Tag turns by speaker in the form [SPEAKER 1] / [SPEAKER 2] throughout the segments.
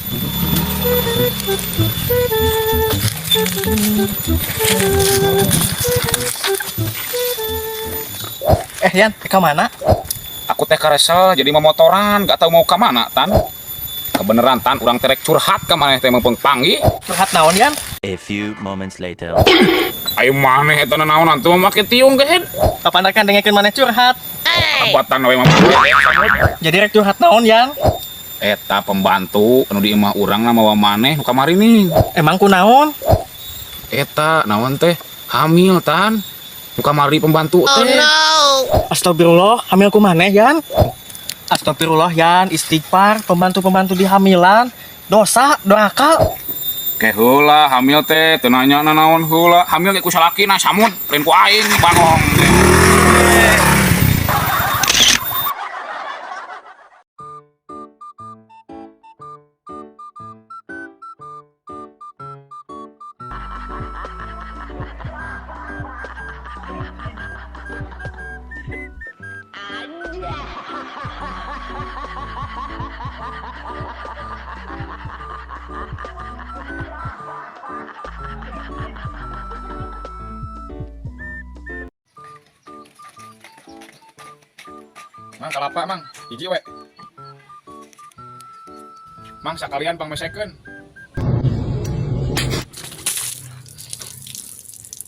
[SPEAKER 1] Eh Yan, ke mana?
[SPEAKER 2] Aku teh karesel jadi momotoran, gak tahu mau ke mana Tan. Kebeneran Tan, urang terek curhat ka maneh teh meupeng panggih.
[SPEAKER 1] Curhat naon Yan?
[SPEAKER 3] A few moments later.
[SPEAKER 2] Ayo maneh eta naonan tuh make tiung gehed.
[SPEAKER 1] Kapan rekan dengekeun maneh curhat?
[SPEAKER 2] Abatan we mah.
[SPEAKER 1] Jadi rek curhat naon Yan?
[SPEAKER 2] Eta pembantu anu di imah urang lah mawa maneh nu kamari nih.
[SPEAKER 1] Emang kunaon?
[SPEAKER 2] Eta naon teh hamil Tan. Nu kamari pembantu teh.
[SPEAKER 1] Astagfirullah, hamil ku maneh Yan? Astagfirullah Yan, istighfar, pembantu-pembantu dihamilan, dosa, doraka.
[SPEAKER 2] Ke heula hamil teh teu nanya nanaon heula. Hamil ge ku salakina samud lain ku aing bangong. Mang kalapa mang, hiji we. Mang sakalian pangmesekeun.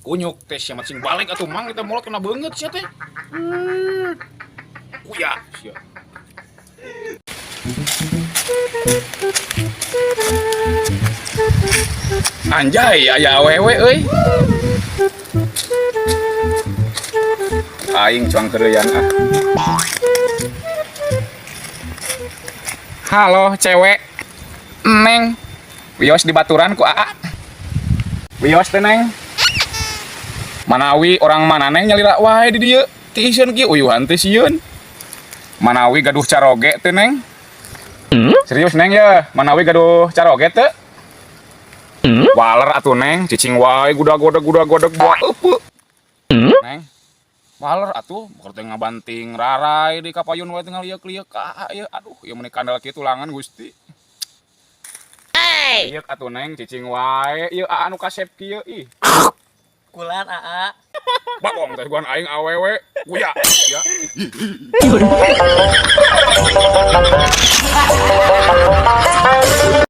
[SPEAKER 2] Kunyuk teh sia sing balik atuh mang kita mulut kena beungeut sia teh. Kuya sia. Anjay aya awewe euy. Aing cuang kereuyan ah. Halo cewek. Neng. Wios di baturan ku aa. Wios teh Neng. Manawi orang mana Neng nyalira wae di dieu. Tiiseun kieu uyuhan teh sieun. Manawi gaduh caroge teh Neng. Serius Neng ya, manawi gaduh caroge teh. Waler atuh Neng, cicing wae gudag-godeg gudag-godeg buah eupeut. Neng. Waler atuh, keur teh ngabanting rarai di kapayun wae tinggal lieur-lieur ka aa ieu. Aduh, ieu meuni kandel kieu tulangan Gusti. Lieur atuh Neng, cicing wae ieu aa nu kasep kieu ih.
[SPEAKER 1] Kulan aa.
[SPEAKER 2] Bagong teh guan aing awewe, kuya ya.